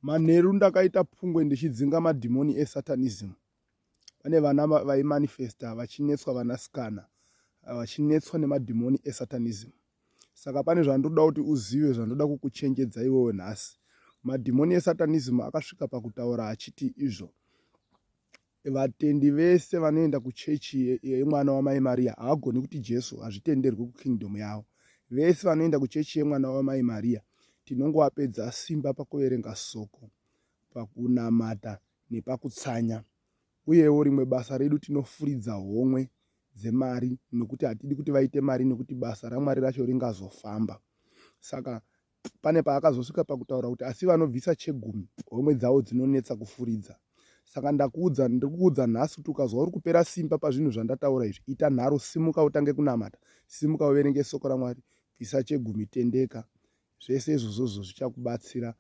Manheru ndakaita pungwe ndichidzinga madhimoni esatanism. Pane vana vaimanifesta vachinetswa vanasikana vachinetswa nemadhimoni esatanism. Saka pane zvandoda kuti uzive zvandoda kukuchenjedza iwewe nhasi. Madhimoni esatanism akasvika pakutaura achiti izvo Vatendi vese vanoenda kuchechi yemwana wamai Maria havagoni kuti Jesu hazvitenderwi kukingdom yavo. Vese vanoenda kuchechi yemwana wamai Maria tinongovapedza simba pakuverenga soko, pakunamata nepakutsanya. Uyewo rimwe basa redu tinofuridza homwe dzemari nokuti hatidi kuti vaite mari nekuti basa raMwari racho ringazofamba. Saka pane paakazosvika pakutaura kuti asi vanobvisa chegumi homwe dzavo dzinonetsa kufuridza saka ndakuudza ndiri kukuudza nhasi kuti ukazwa uri kupera simba pazvinhu zvandataura izvi ita nharo simuka utange kunamata simuka uverenge soko ramwari bvisa chegumi tendeka zvese izvozvozvo zvichakubatsira.